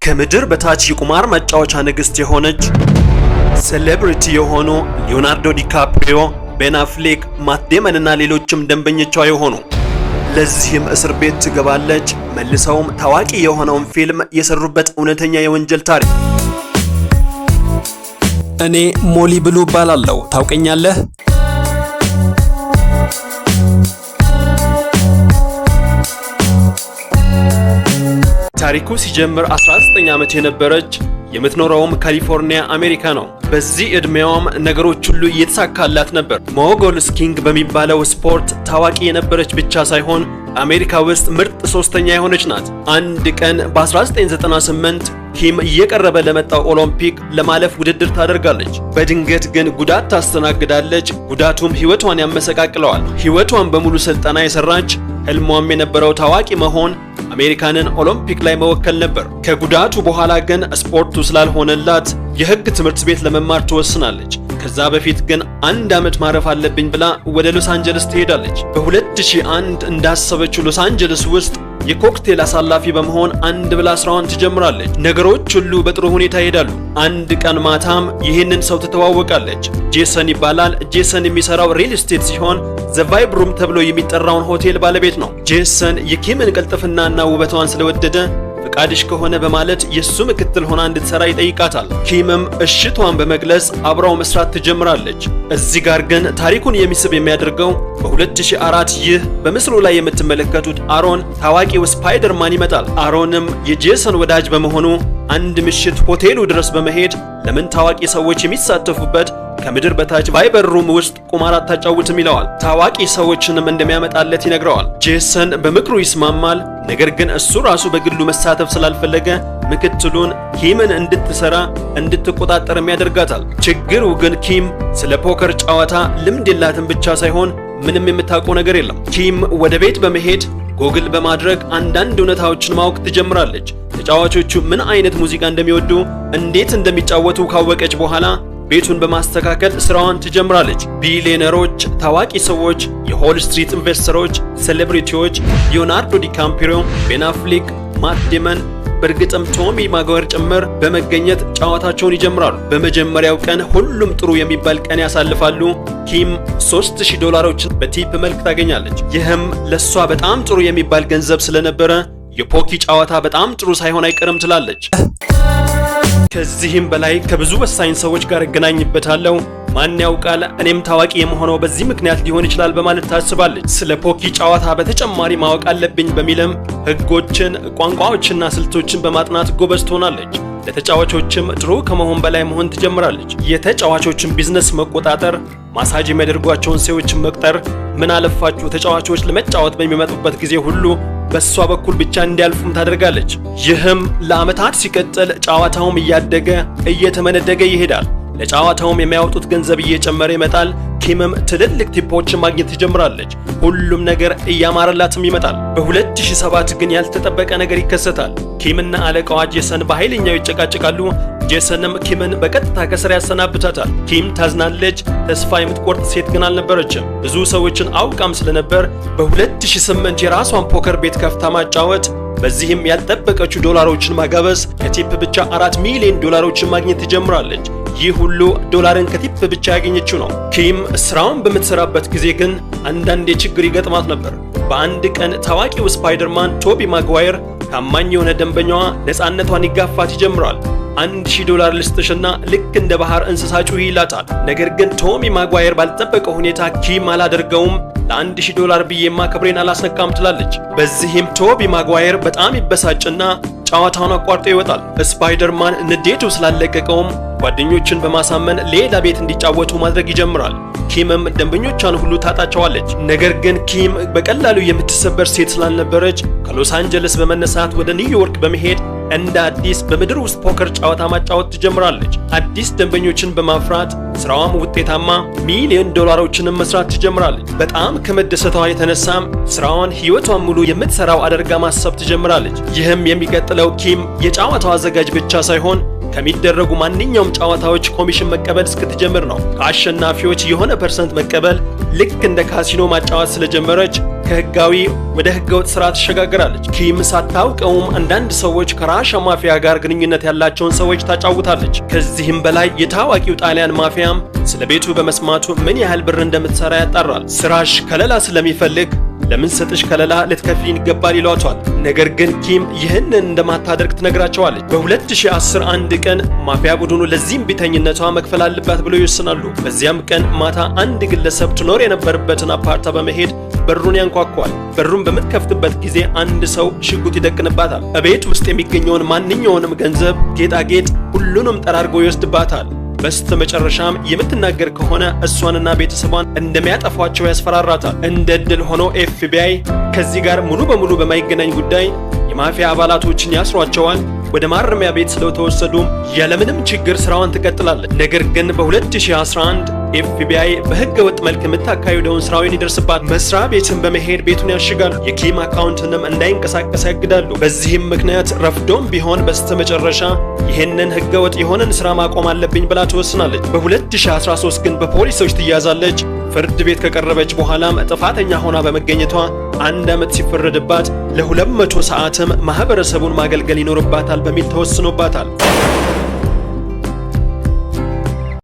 ከምድር በታች የቁማር መጫወቻ ንግሥት የሆነች፣ celebrity የሆኑ ሊዮናርዶ ዲካፕሪዮ፣ ቤን አፍሌክ፣ ማት ዴመን እና ሌሎችም ደንበኞቿ የሆኑ፣ ለዚህም እስር ቤት ትገባለች። መልሰውም ታዋቂ የሆነውን ፊልም የሰሩበት እውነተኛ የወንጀል ታሪክ። እኔ ሞሊ ብሉ እባላለሁ። ታውቀኛለህ? ታሪኩ ሲጀምር 19 ዓመት የነበረች፣ የምትኖረውም ካሊፎርኒያ አሜሪካ ነው። በዚህ ዕድሜዋም ነገሮች ሁሉ እየተሳካላት ነበር። Mogul skiing በሚባለው ስፖርት ታዋቂ የነበረች ብቻ ሳይሆን አሜሪካ ውስጥ ምርጥ ሶስተኛ የሆነች ናት። አንድ ቀን በ1998 ኪም እየቀረበ ለመጣው ኦሎምፒክ ለማለፍ ውድድር ታደርጋለች። በድንገት ግን ጉዳት ታስተናግዳለች። ጉዳቱም ሕይወቷን ያመሰቃቅለዋል። ሕይወቷን በሙሉ ስልጠና የሰራች፣ ህልሟም የነበረው ታዋቂ መሆን፣ አሜሪካንን ኦሎምፒክ ላይ መወከል ነበር። ከጉዳቱ በኋላ ግን ስፖርቱ ስላልሆነላት የህግ ትምህርት ቤት ለመማር ትወስናለች። ከዛ በፊት ግን አንድ ዓመት ማረፍ አለብኝ ብላ ወደ ሎስ አንጀለስ ትሄዳለች። በ2001 እንዳሰበችው ሎስ አንጀለስ ውስጥ የኮክቴል አሳላፊ በመሆን አንድ ብላ ስራዋን ትጀምራለች። ነገሮች ሁሉ በጥሩ ሁኔታ ይሄዳሉ። አንድ ቀን ማታም ይህንን ሰው ትተዋወቃለች። ጄሰን ይባላል። ጄሰን የሚሰራው real estate ሲሆን The Vibe Room ተብሎ የሚጠራውን ሆቴል ባለቤት ነው። ጄሰን የኪምን ቅልጥፍናና ውበቷን ስለወደደ ፈቃድሽ ከሆነ በማለት የሱ ምክትል ሆና እንድትሰራ ይጠይቃታል። ኪምም እሽቷን በመግለጽ አብራው መስራት ትጀምራለች። እዚህ ጋር ግን ታሪኩን የሚስብ የሚያደርገው በ2004 ይህ በምስሉ ላይ የምትመለከቱት አሮን፣ ታዋቂው ስፓይደርማን ይመጣል። አሮንም የጄሰን ወዳጅ በመሆኑ አንድ ምሽት ሆቴሉ ድረስ በመሄድ ለምን ታዋቂ ሰዎች የሚሳተፉበት ከምድር በታች Viber Room ውስጥ ቁማር አታጫውትም ይለዋል። ታዋቂ ሰዎችንም እንደሚያመጣለት ይነግረዋል። ጄሰን በምክሩ ይስማማል። ነገር ግን እሱ ራሱ በግሉ መሳተፍ ስላልፈለገ ምክትሉን ኪምን እንድትሰራ፣ እንድትቆጣጠርም ያደርጋታል። ችግሩ ግን ኪም ስለ poker ጨዋታ ልምድ የላትም ብቻ ሳይሆን ምንም የምታውቀው ነገር የለም። ኪም ወደ ቤት በመሄድ ጎግል በማድረግ አንዳንድ እውነታዎችን ማወቅ ትጀምራለች። ተጫዋቾቹ ምን አይነት ሙዚቃ እንደሚወዱ፣ እንዴት እንደሚጫወቱ ካወቀች በኋላ ቤቱን በማስተካከል ስራዋን ትጀምራለች። ቢሊዮነሮች፣ ታዋቂ ሰዎች፣ የ Wall Street investor ኦች፣ celebrity ዎች፣ ሊዮናርዶ ዲካፕሪዮ፣ ቤን አፍሌክ፣ ማት ዴመን፣ በእርግጥም ቶሚ ማጓየር ጭምር በመገኘት ጨዋታቸውን ይጀምራሉ። በመጀመሪያው ቀን ሁሉም ጥሩ የሚባል ቀን ያሳልፋሉ። ኪም 3000 ዶላሮችን በ tip መልክ ታገኛለች። ይህም ለሷ በጣም ጥሩ የሚባል ገንዘብ ስለነበረ የ pokie ጨዋታ በጣም ጥሩ ሳይሆን አይቀርም ትላለች። ከዚህም በላይ ከብዙ ወሳኝ ሰዎች ጋር እገናኝበታለሁ። ማን ያውቃል፣ እኔም ታዋቂ የምሆነው በዚህ ምክንያት ሊሆን ይችላል በማለት ታስባለች። ስለ pokie ጨዋታ በተጨማሪ ማወቅ አለብኝ በሚልም ሕጎችን፣ ቋንቋዎችና ስልቶችን በማጥናት ጎበዝ ትሆናለች። ለተጫዋቾችም ጥሩ ከመሆን በላይ መሆን ትጀምራለች። የተጫዋቾችን ቢዝነስ መቆጣጠር፣ ማሳጅ የሚያደርጓቸውን ሰዎችን መቅጠር፣ ምን አለፋችሁ ተጫዋቾች ለመጫወት በሚመጡበት ጊዜ ሁሉ በእሷ በኩል ብቻ እንዲያልፉም ታደርጋለች። ይህም ለዓመታት ሲቀጥል ጨዋታውም እያደገ፣ እየተመነደገ ይሄዳል። ለጨዋታውም የሚያወጡት ገንዘብ እየጨመረ ይመጣል። ኪምም ትልልቅ tip ኦችን ማግኘት ትጀምራለች። ሁሉም ነገር እያማረላትም ይመጣል። በ2007 ግን ያልተጠበቀ ነገር ይከሰታል። ኪምና አለቃዋ ጄሰን በኃይለኛው ይጨቃጨቃሉ። ጄሰንም ኪምን በቀጥታ ከስራ ያሰናብታታል። ኪም ታዝናለች። ተስፋ የምትቆርጥ ሴት ግን አልነበረችም። ብዙ ሰዎችን አውቃም ስለነበር በ2008 የራሷን poker ቤት ከፍታ ማጫወት፣ በዚህም ያልጠበቀችው ዶላሮችን ማጋበስ፣ ከ tip ብቻ 4 ሚሊዮን ዶላሮችን ማግኘት ትጀምራለች። ይህ ሁሉ ዶላርን ከ tip ብቻ ያገኘችው ነው። ኪም ስራውን በምትሰራበት ጊዜ ግን አንዳንዴ ችግር ይገጥማት ነበር። በአንድ ቀን ታዋቂው ስፓይደርማን ቶቢ ማጓየር፣ ታማኝ የሆነ ደንበኛዋ፣ ነፃነቷን ይጋፋት ይጀምራል። 1000 ዶላር ልስጥሽና ልክ እንደ ባህር እንስሳ ጩሂ ይላታል። ነገር ግን ቶሚ ማጓየር ባልጠበቀ ሁኔታ ኪም አላደርገውም፣ ለ1000 ዶላር ብዬማ ክብሬን አላስነካም ትላለች። በዚህም ቶቢ ማጓየር በጣም ይበሳጭና ጨዋታውን አቋርጦ ይወጣል። ስፓይደርማን ንዴቱ ስላለቀቀውም ጓደኞችን በማሳመን ሌላ ቤት እንዲጫወቱ ማድረግ ይጀምራል። ኪምም ደንበኞቿን ሁሉ ታጣቸዋለች። ነገር ግን ኪም በቀላሉ የምትሰበር ሴት ስላልነበረች ከሎስ አንጀለስ በመነሳት ወደ ኒውዮርክ በመሄድ እንደ አዲስ በምድር ውስጥ poker ጨዋታ ማጫወት ትጀምራለች። አዲስ ደንበኞችን በማፍራት ስራዋም ውጤታማ፣ ሚሊዮን ዶላሮችንም መስራት ትጀምራለች። በጣም ከመደሰቷ የተነሳም ስራዋን ህይወቷን ሙሉ የምትሰራው አድርጋ ማሰብ ትጀምራለች። ይህም የሚቀጥለው ኪም የጨዋታው አዘጋጅ ብቻ ሳይሆን ከሚደረጉ ማንኛውም ጨዋታዎች ኮሚሽን መቀበል እስክትጀምር ነው። ከአሸናፊዎች የሆነ percent መቀበል፣ ልክ እንደ ካሲኖ ማጫወት ስለጀመረች ከህጋዊ ወደ ህገወጥ ስራ ትሸጋገራለች። ኪም ሳታውቀውም አንዳንድ ሰዎች ከራሻ ማፊያ ጋር ግንኙነት ያላቸውን ሰዎች ታጫውታለች። ከዚህም በላይ የታዋቂው ጣሊያን ማፊያም ስለ ቤቱ በመስማቱ ምን ያህል ብር እንደምትሰራ ያጣራል። ስራሽ ከለላ ስለሚፈልግ ለምንሰጥሽ ከለላ ልትከፍይን ይገባል ይሏቷል። ነገር ግን ኪም ይህንን እንደማታደርግ ትነግራቸዋለች። በ2010 አንድ ቀን ማፊያ ቡድኑ ለዚህም እምቢተኝነቷ መክፈል አለባት ብለው ይወስናሉ። በዚያም ቀን ማታ አንድ ግለሰብ ትኖር የነበረበትን አፓርታ በመሄድ በሩን ያንኳኳል። በሩን በምትከፍትበት ጊዜ አንድ ሰው ሽጉጥ ይደቅንባታል። እቤት ውስጥ የሚገኘውን ማንኛውንም ገንዘብ፣ ጌጣጌጥ፣ ሁሉንም ጠራርጎ ይወስድባታል። በስተመጨረሻም የምትናገር ከሆነ እሷንና ቤተሰቧን እንደሚያጠፏቸው ያስፈራራታል። እንደ ዕድል ሆኖ ኤፍቢአይ ከዚህ ጋር ሙሉ በሙሉ በማይገናኝ ጉዳይ የማፊያ አባላቶችን ያስሯቸዋል። ወደ ማረሚያ ቤት ስለተወሰዱም ያለምንም ችግር ስራዋን ትቀጥላለች። ነገር ግን በ2011 ኤፍቢአይ በህገ ወጥ መልክ የምታካሂደውን ስራውን ይደርስባት። መስሪያ ቤትን በመሄድ ቤቱን ያሽጋሉ። የኪም አካውንትንም እንዳይንቀሳቀስ ያግዳሉ። በዚህም ምክንያት ረፍዶም ቢሆን በስተመጨረሻ ይህንን ህገ ወጥ የሆነን ስራ ማቆም አለብኝ ብላ ትወስናለች። በ2013 ግን በፖሊሶች ትያዛለች። ፍርድ ቤት ከቀረበች በኋላም ጥፋተኛ ሆና በመገኘቷ 1 ዓመት ሲፈረድባት ለ200 ሰዓትም ማህበረሰቡን ማገልገል ይኖርባታል በሚል ተወስኖባታል።